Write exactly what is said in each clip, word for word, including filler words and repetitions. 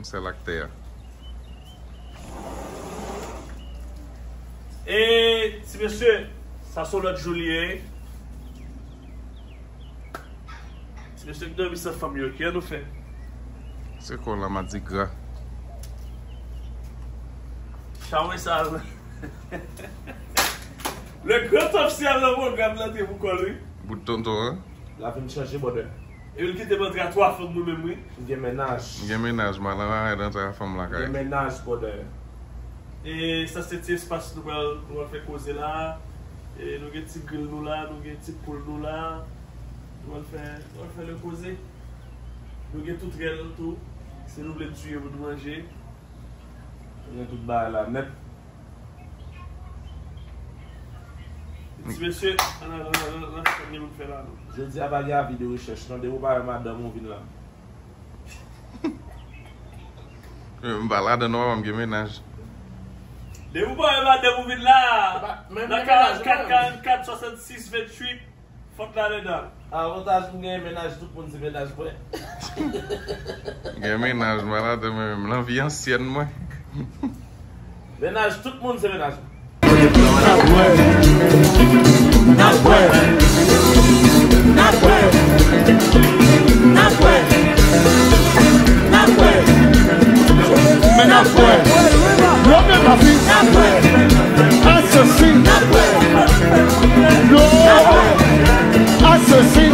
Sèl ak tè a. E, ti mesye, sa se yon lòt jou li ye. Ti mesye k dòmi san fanm yo, ki jan nou fè? Se kò la, madigra. Chawe sa. Le grand officiel nan pwogram nan te pou kò l, wi. Bout tonton, an? La vin chanje, brother. E l kite m antre a twa fanm mwen menm, wi. M gen mennaj. M gen mennaj, m al antre a fanm lakay. M gen mennaj, brother. E sa se ti espas nou pral, nou pral fè koze la. E nou gen ti gril nou la, nou gen ti poul nou la. Nou pral fè, nou pral fè le koze. Nou gen tou rèl tou. Si nou vle tiye pou nou manje. Nou gen tout bagay la nèt. Ti mesye, ann al, ann al, ann al, ann al, sa gen moun fè la, non. Jodi a pa gen avi de rechèch, non. Depi w pa wè madanm ou vin la. M pa ladan, non, papa m gen mennaj. Depi w pa wè madanm ou vin la. Nan karannkat, karannkat, swasannsis, venntuit. Fòk la dedan. Avantaj m gen mennaj, tout moun se mennaj mwen. Gen mennaj, malad mwen menm. Nan vi ansyèn mwen. Mennaj, tout moun se mennaj mwen. N ap wè. N ap wè. N ap wè. N ap wè. N ap wè. Men n ap wè. Yo, men papi. N ap wè. Asasin. N ap wè. Yo. Asasin.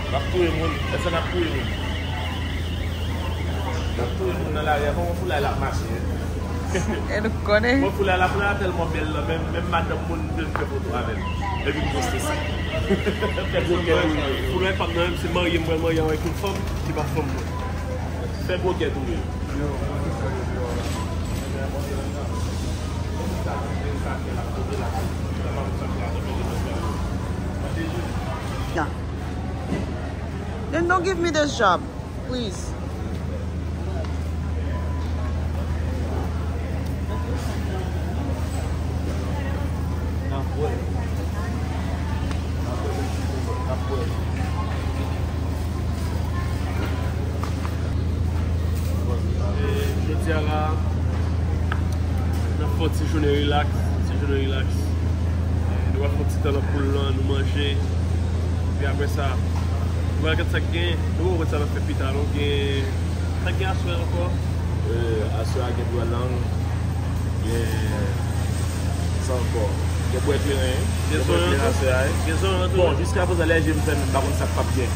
N ap touye moun. Èske n ap touye moun? N ap touye moun nan lari a. Kòman foulay la ap mache? E nou konnen. Bon, foulay la, foulay la tèlman bèl la, menm, menm madanm moun vle fè foto avè l. Epi m poste sa. Fè gwo kè touye. Foulay pa m nan menm, se marye m pral marye avèk yon fanm ki pa fanm mwen. Fè gwo kè touye. Yeah. Then don't give me this job, please. N ap wè. N ap wè. N ap wè. E, jodi a la, n ap fè yon ti jounen rilaks, ti jounen rilaks. E, nou va fè yon ti tan nan poul lan, nou manje. Epi apre sa, nou va gade sa k gen, nou va wè sa n ap fè pita, nou gen, sa k gen aswè ankò? E, aswè a gen dwa lang, gen sa ankò. Gen bwè kleren, gen bwè kleren aswè a, wi. Gen zoran tou. Bon, jiskaprezan, lè je m fèmen, m pa konn sa k p ap gen.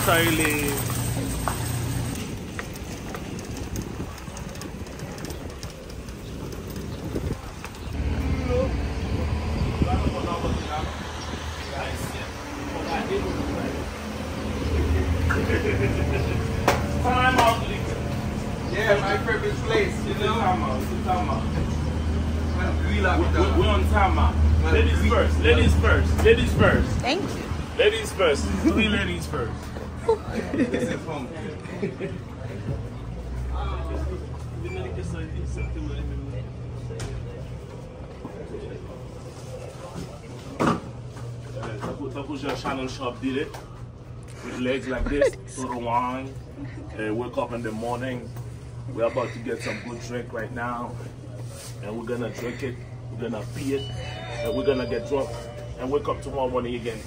Sa rele Time out, nigga. Yeah, my favorite place, you know? Time out, time out. We, we, we on time out. Ladies first, ladies first, ladies first. Thank you. Ladies first. Three ladies first. This is home. Tankou, tankou jan Shannon Sharpe did it, with legs like this, to the wine, and wake up in the morning, we're about to get some good drink right now, and we're gonna drink it, we're gonna pee it, and we're gonna get drunk. And wake up tomorrow morning again.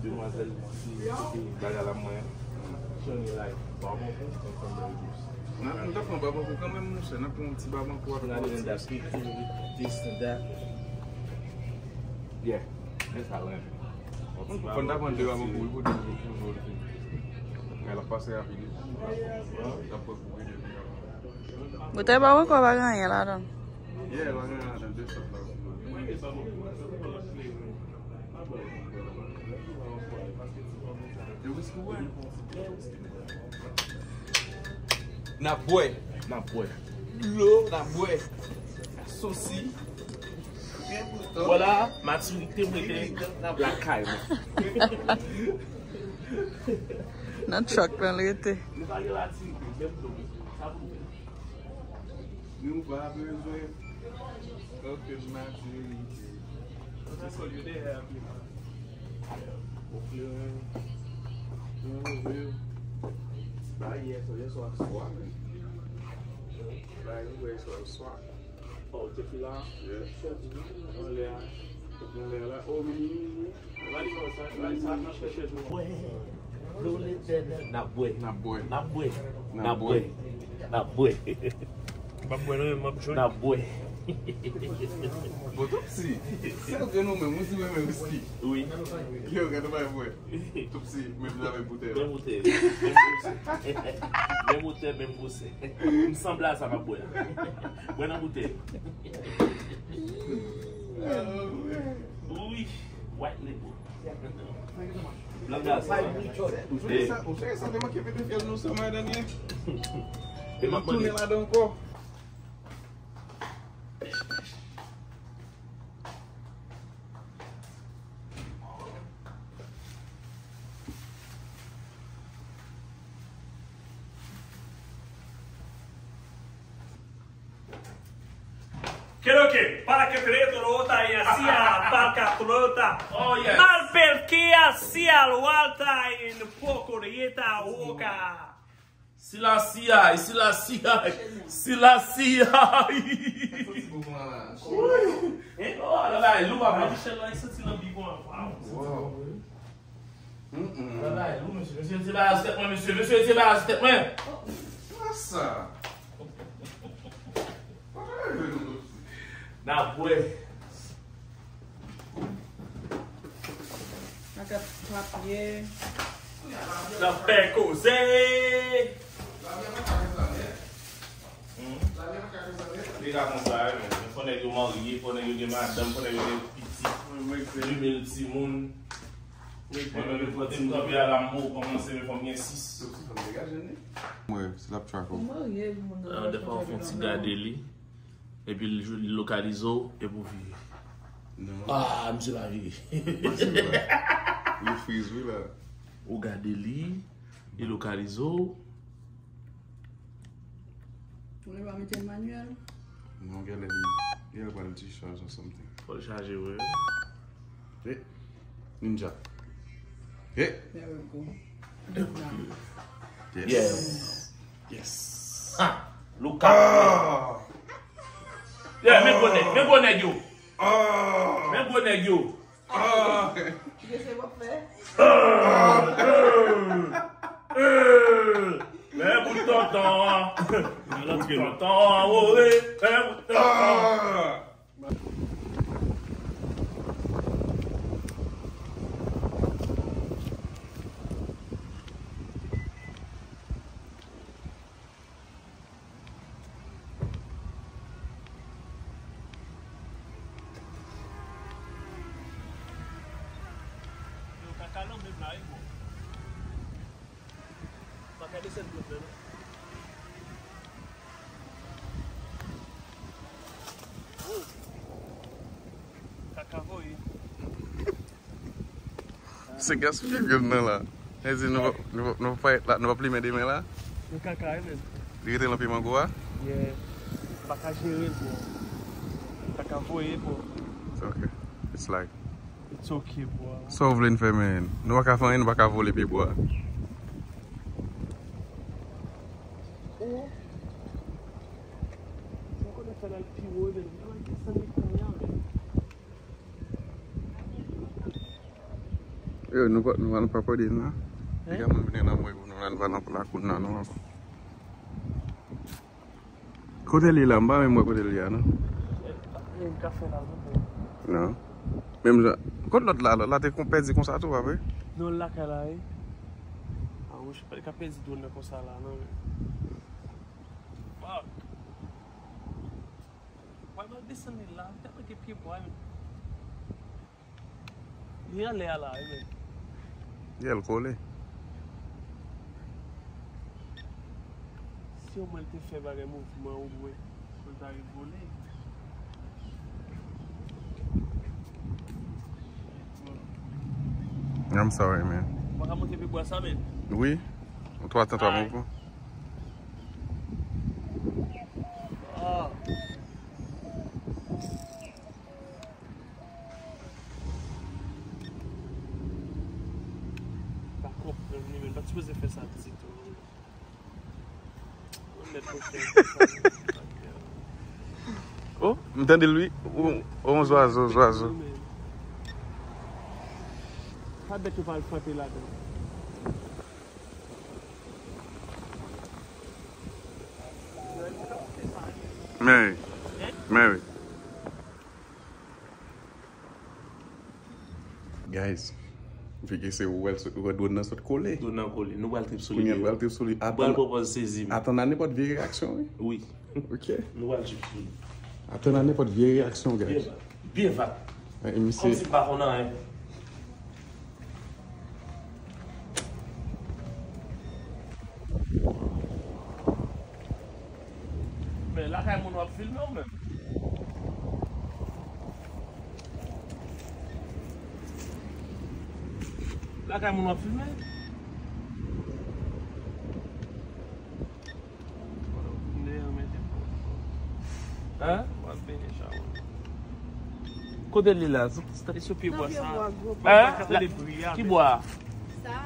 Demwazèl, ti, ti bagay la mwen. Shonny like barbecue and cranberry juice. N ap, nou ta pran barbecue kanmenm, monchè. N ap pran yon ti barbecue avèk yon ti. This and that. Yeah, men sa renmen. Fò n ta pran de barbecue, wi, pou de jou, pou jou, wi. Men l ap pase rapid, wi. N ap pran pou de jou. Boutèy pa poko pa gen anyen ladan. Yeah, pa gen anyen ladan, de sòs la. Yo, whisky, wè. N ap bwè. N ap bwè. Dlo, n ap bwè. Sosi. Vwala, matirite m rete lakay mwen. Nan truck lan l rete. Nou pa gen matirite, menm dlo, sa pou nou fè? Nou pa bezwen okenn matirite. Okleren, nou leve. Ba yè, yè swa swa, men. Ba yè swa swa. Oh, te fi la. Yeah. Anlè a. Anlè a la. Oh, mini, mini, mini. Bwè. N ap bwè. N ap bwè. N ap bwè. N ap bwè. N ap bwè. M ap bwè non, m ap jwenn. N ap bwè. Bon, Topsy, sèl grenn ou menm, ou si renmen whisky. Wi. Yo, gade bay bwè. Topsy, menm jan avèk boutèy la. Menm boutèy. Menm boutèy. Menm boutèy, menm gwosè. M sanble a sa m ap bwè a. Bwè nan boutèy. Wi. White label. Blan gaz. Ou cheke sa, ou cheke sa te manke mete fyèl nou sou madanm li. E m ap mande. Tounen ladan ankò. Keloke, para que te reto rota y hacía palca trota. Oh, yes. Malpelkia sia lualta en poco de yeta woka. Silasi ay, Silasi ay, Silasi ay. Wi. Hein? Oh, la bay lou, papa. Michel la, li santi nan bi kon an. Wow. Mm-mm. Travay lou, mesye. Mesye, se bagay sou tèt mwen, mesye. Mesye, se bagay sou tèt mwen. Sa. N ap bwè. Makat papye. N ap fè koze. Hmm? Li ka konsa, wi, men. Fò nèg yo marye, fò nèg yo gen madanm, fò nèg yo gen pitit. Di mil timoun. Mwen menm, lè m kanpe a la, m kòmanse, men fò m gen sis. Mwen, se l ap track ou. Ou marye, moun nan. Ah, dèfwa w fè yon ti gade li, epi l, li lokalize w, epi w vire. Non. Ah, misye pa vire. Li friz, wi, la. Ou gade li, li lokalize w. Ou lè pa mete l manyèl? Non, genlè li, genlè pral dichaj or something. Fò l chaje, wi. Eh, ninja. Eh. There we go. Yes. Yes. Yes. Ha! Luka. Ah! Yeah, men gwo nèg, men gwo nèg yo. Ah! Men gwo nèg yo. Ah! Kite se w ap fè? Ah! Eh! Eh! Men bout tonton an. Men bout tonton an, wowe. Men bout tonton an. Ah! Yo, kaka nan menm la, wi, bon. Pa ka desann blòk la, non. Oh. Kaka voye. Se gaspiye grenn nan la. E di nou, nou, nou pa, nou pa plimen demen la? Nou kaka, wi, men. Li rete nan pye mango a? Yeah. Pa ka jere l, bro. Kaka voye, bro. It's okay. It's like, it's okay, bro. Sa w vle n fè, men? Nou pa ka fè anyen, nou pa ka vole pye bwa. Mwen konnen fè l al pi wo, men l al desann li kounye a, men. Yo, nou pa, nou pa, nou pa pòde la. Hein? Deja moun vin nan mwen pou nou la, nou pa nan lakou nan non ankò. Kote li la? M pa menm wè kote li a non. E, e, kafe la, non. Non. Menm jan. Kot lòt la, lòt la te kon pèdi konsa tou, pa vre? Non, l lakay la, wi. A, mwen, li ka pèdi dwòn nan konsa la, non, men. Fuck. Wè, mwen desann li la, tèlman gen pye bwa, men. Li anlè a la, wi, men. Yè l kole. Si omwen l te fè bagay mouvman, omwen, pou l ta revole. I'm sorry, man. Mwen ka monte pi bwa sa, men. Wi. Ou twa tan twa mouvman. Ah. Pa konprann li, men pa t sipoze fè sa ditou. Mwen mèt konprann sa. Oh, m tande l wi. Oh, oh, zwazo, zwazo. Pa bèt yo pa al frape ladan. Mary. Mary. Guys, vi ke se ou wè, ou wè dwòn nan sot kole. Dwòn nan kole. Nou pral trip sou li. Kounye a nou pral trip sou li. Pral pran pòz sezi m. Atann a nenpòt vye reyaksyon, wi. Wi. Ok. Nou pral trip sou li. Atann a nenpòt vye reyaksyon, guys. Byen va. Byen va. E, misye. Kòmsi m pa konn anyen. Men lakay moun w ap filme w menm. Lakay moun w ap filme. Hein? Kote li la? Sou, sou pye bwa sa. Hein? Ki bwa? Sa.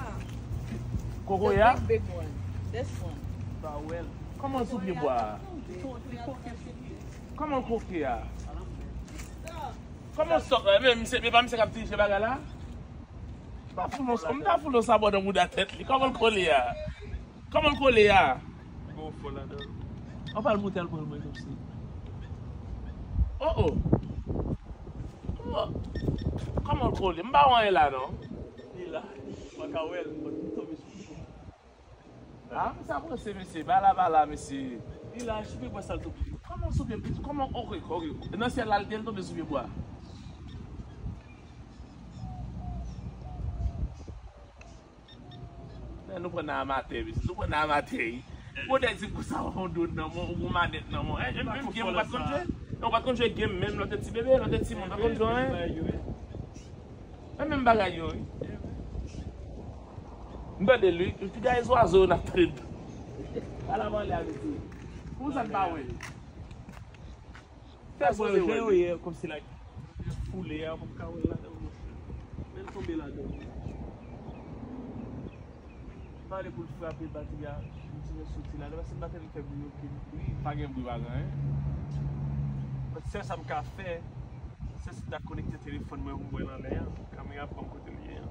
Kokoye a? Big one. This one. Pa wè l. Kòman sou pye bwa a? Kòman koke a? Kòman sòk la? Men misye, men pa misye k ap dirije bagay la? Pa foul on, m ta foul on sabò nan mouda tèt li. Kòman l kole a? Kòman l kole a? Li gon fò ladan. An pa l moute al pran l mwen kòmsi. Oh, oh. Oh. Kòman l kole? M pa wè anyen la non. Li la. Mwen ka wè l, mwen tonbe sou li. Ah, misye ap ranse, mesye. Bala, bala, mesye. Li la, sou pye bwa sa l tonbe. Kòman sou pye, kòman, ok, ok. Nan syèl la, l te, l tonbe sou pye bwa. Men nou pran nan amatè, mesye. Nou pran nan amatè, wi. Ou te di m konsa, ou gon dwòn nan men w, ou gon manèt nan men w. Eh, menm, menm game, ou pa t konn jwe? Ou pa t konn jwe game, menm lè w te ti bebe, lè w te timoun, ou pa t konn jwe anyen? E menm bagay yo, wi. M tande l, wi. Epi gade zwazo yo n ap tande. Ala m ale avèk li. Pou sa n pa wè l. Fè soze wè l. Jan yo ye, kòmsi like, foule a, ou p ap ka wè l ladan, monchè. Men l tonbe ladan. Pale pou l frape batri a, pou ti jan soti la. Lè pase m pa tande fè bri okenn bri. Pa gen bri, pa gen anyen. Sèl sa m ka fè, se si m ta konekte telefòn mwen pou m wè l anlè a. Kamera pa m kote l ye a.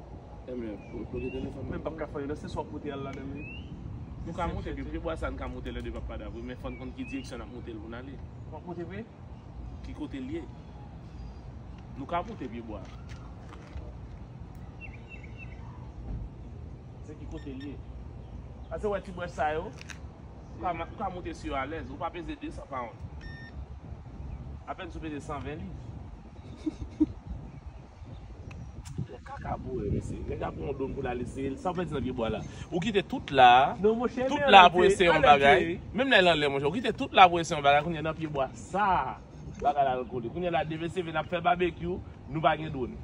Ebyen, pou bloke telefòn nan. Men m p ap ka fè anyen, nan se swa pote al ladan l wi. Nou ka monte pi pye bwa sa, n ka monte lè de papa davou, men fò n konn ki direksyon n ap monte l pou n ale. W ap monte vre? Ki kote l ye? Nou ka monte pye bwa. Se ki kote l ye? Pase wè ti brèch sa yo? Ou ka, ou ka monte sou yo alèz. Ou pa peze de san pound. Apèn si w peze san ven liv. Kaka pou wè, mesye. Nèg la pran yon dwòn pou l al eseye l. Sa w pèdi nan pye bwa la? Ou kite tout la. Non, monchè, tout la pou eseye yon bagay. Menm lè l anlè, monchè. Ou kite tout la pou eseye yon bagay. Kounye a nan pye bwa sa. Bagay la al kole. Kounye a la, demen se vin ap fè babekyou. Nou pa gen dwòn.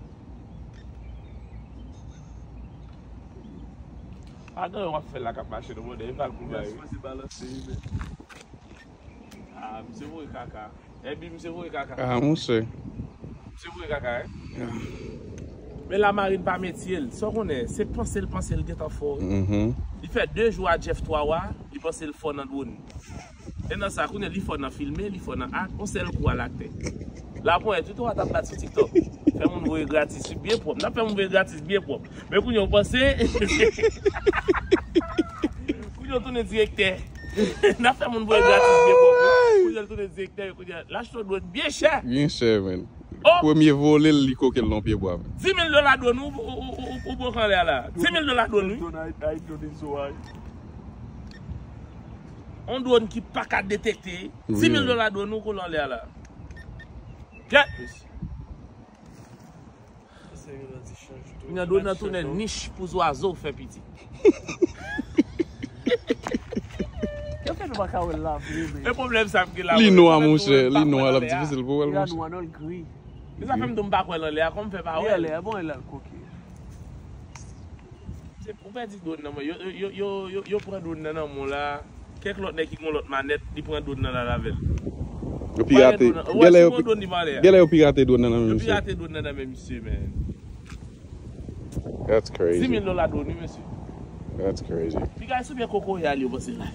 Pa gen yon w ap fè la k ap mache nan mòdèl. E pa l pou bay. Misye voye kaka. Epi misye voye kaka. Ah, monchè. Misye voye kaka, hein? Ah. Men lamarin pa metye l. Sa w konnen, se panse l panse l gentan fò wi. Mhm. Li fè de jou a Jeff twa wa, li Panse l fò nan dwòn. E nan sa, kounye a, li fò nan filme, li fò nan ak, yon sèl kou al atè. Laponyèt, wi, tou a t ap bat sou TikTok. Fè moun voye gratis, wi, byen pwòp. N ap fè moun voye gratis, byen pwòp. Men kounye a, w panse. Kounye a, w tounen direktè. N ap fè moun voye gratis, byen pwòp, wi. Kounye a, l tounen direktè, kounye a, l achte yon dwòn byen chè. Byen chè, man. Oh! Premye vole l, li koke l nan pye bwa. Dis mil dola dwòn, ou, ou, ou, ou, ou pran anlè a la. Dis mil dola dwòn, wi. Dwòn, I, I, dwòn is so high. On dwòn ki pa ka detekte. Dis mil dola dwòn, ou kole anlè a la. Gèt, mesye. Kounye a dwòn nan tounen nich pou zwazo fè pitit. Yo fè nou pa ka wè l la vre, men. E pwoblèm sa m gen la, li nwa, monchè, li nwa, l ap difisil pou wè l, monchè. Li nwa, non, l gri. Se sa fè m di w m pa kwè l anlè a, kòman m fè pa wè l? Li anlè a, bon, e la l koke. Se, ou pèdi dwòn nan men w. Yo, yo, yo, yo, yo pran dwòn nan nan men w la. Kèk lòt nèg ki gen lòt manèt, li pran dwòn nan al avè l. Yo pirate. Genlè yo, genlè yo pirate dwòn nan nan men misye. Yo pirate dwòn nan nan men misye, man. That's crazy. Dis mil dola dwòn, wi, mesye. That's crazy. Piga sou byen kokoye a li, yo panse la.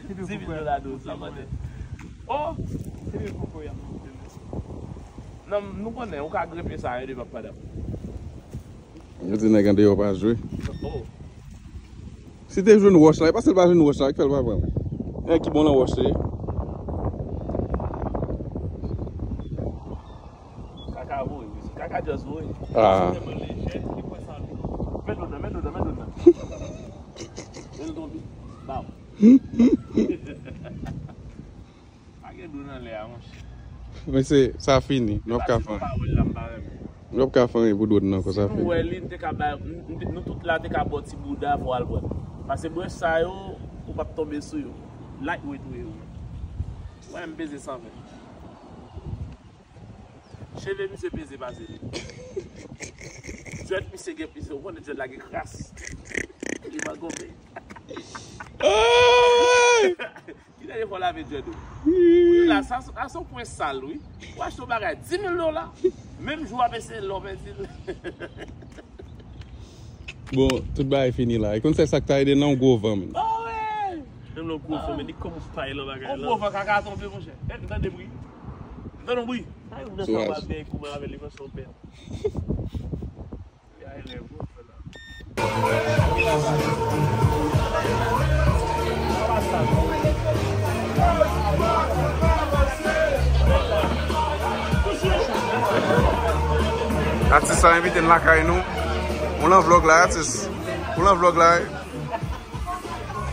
Dis mil dola dwòn, sa mande. Oh! Non, nou konnen, ou ka grenpe sa, yo de pa padap. Yo di nèg andeyò pa jwe. Oh. Si te jwenn wòch la, e paske l pa jwenn wòch la, ki fè l pa pran l. Nèg ki bon nan wòch, se. Kaka voye, mesye. Kaka just voye. Ah. Tèlman lejè, li pran sa. Met dwòn nan, met dwòn nan, met dwòn nan. Men l tonbe. Bam. Pa gen dwòn anlè a, monchè. Men se, sa fini. Nou p ap ka fè anyen. Nou p ap ka fè anyen pou dwòn nan ankò, sa fini. Si nou wè li, n te ka bay, n, n, nou tout la te ka ba w ti bouda pou w al pran. Paske brèch sa yo, ou p ap tonbe sou yo. Lightweight ou ye, ou. Wè, m peze san ven. Cheve misye peze pase li. Djwèt misye gen, misye, ou konnen djwèt la gen kras. Li pa gonfle. Kilè de fwa w lave djwèt ou? Wi, la, sa, sa se yon pwen sal, wi. Ou achte yon bagay dis mil dola, menm jou w ap eseye l, w ap pèdi l. Bon, tout bagay fini la. E konn se sa k ta ede nan yon gwo van, men. Oh, wi! Menm nan yon gwo van, men, li kòm ou pay nan bagay la. Yon gwo van kaka tonbe, monchè. E, tande bri. Tande yon bri. Sa yo nan sa w ap gen kouman avè li, men se yon bèt. Atis sa envite n lakay nou. Ou lan vlòg la, atis. Ou lan vlòg la, wi.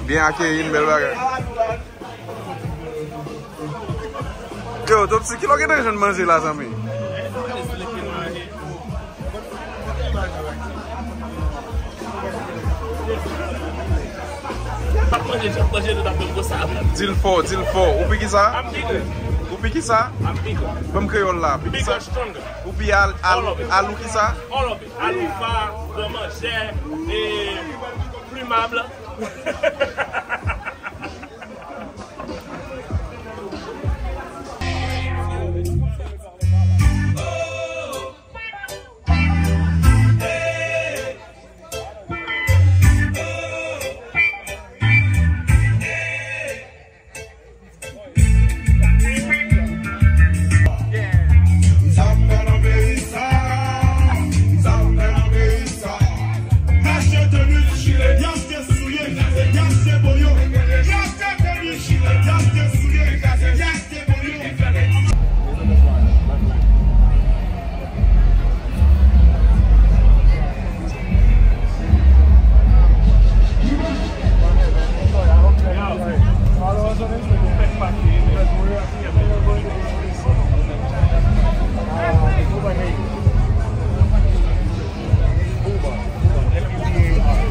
Byen akeyi n, bèl bagay. Yo, Topsy, kilè w gentan jwenn manje la, zanmi? M ap manje, m ap manje, nou t ap fè m konsa. Di l fò, di l fò. Ou pi kisa? Ou pi kisa? Ban m kreyòl la. Pi kisa? Ou pi al, al, al ou kisa? All of it. Aloufa, gran manjè, e, plimab.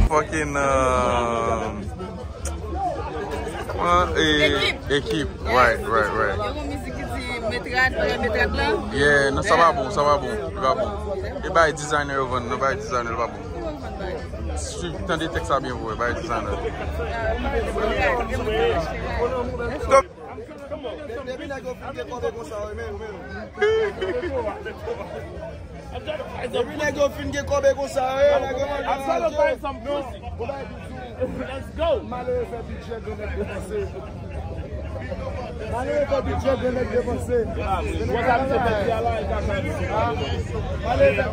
Fucking, uh, Ekip. Ekip, right, right, right. Yo gon mizik ki di met rad, met rad la. Yeah, non, sa pa bon, sa pa bon, li pa bon. E bay designer yo vann, non, bay designer yo pa bon. Swiv, tande tèks la byen vre, bay designer. Stop. Depi nèg yo fin gen kòb e konsa, wi, men, men. Depi nèg yo fin gen kòb e konsa, wi, nèg yo mande. Let's go. Malere fè bidjè, granmèt depanse.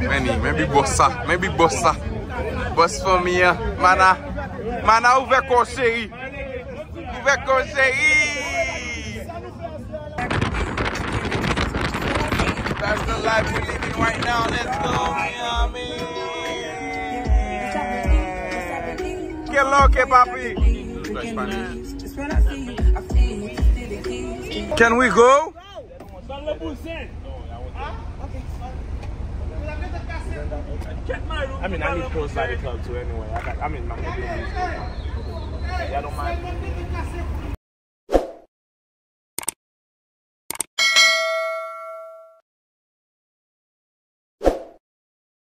Men ni, men Big Boss sa, men Big Boss sa. Boss fanmi an, Mana. Mana, ouvè kò w, cheri. Ouvè kò w, cheri. That's the life we living right now. Let's go, Miami. Qué lo que, papi? Can we go? I mean, I need close by the club too anyway. I got, I mean, my, y'all don't mind.